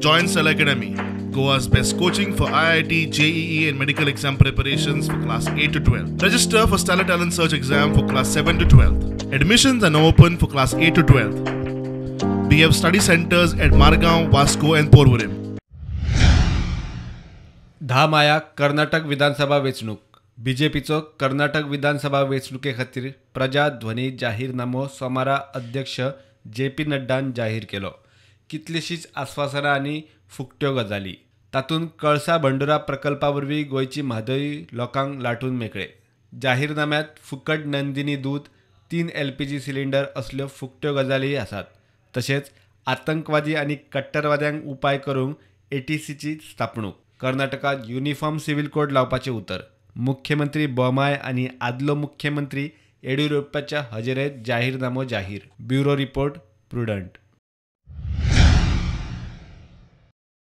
Join Stellar Academy, Goa's best coaching for IIT, JEE and medical exam preparations for class 8 to 12. Register for Stellar Talent Search exam for class 7 to 12. Admissions are now open for class 8 to 12. We have study centers at Margao, Vasco and Porvorim. 10 मायाक Karnataka विधानसभा वेंचणूक. बीजेपीचो कर्नाटक विधानसभा वेंचणुके खातीर प्रजा ध्वनी जाहीरनामो सोमारा अध्यक्ष J P नड्डान जाहीर केलो. कितलीशींच आस्वासनां आनी फुकट्यो गजाली. तातूंत कळसा भंडुरा प्रकल्पा वरवीं गोंयची म्हादय लोकांक लाटून मेकळे. जाहीरनाम्यांत फुकट नंदिनी दूद, 3 LPG cylinder असल्यो फुकट्यो गजालीय आसात. तशेंच आतंकवादी आनी कट्टरवाद्यांक उपाय करूंक ATCची स्थापणूक. कर्नाटकांत युनिफॉर्म सिव्हील कोड लावपाचें उतर. मुख्यमंत्री बोमाय आनी आदलो मुख्यमंत्री येडियुरप्पाच्या हजेरेंत जाहीरनामो जाहीर. Bureau report, Prudent.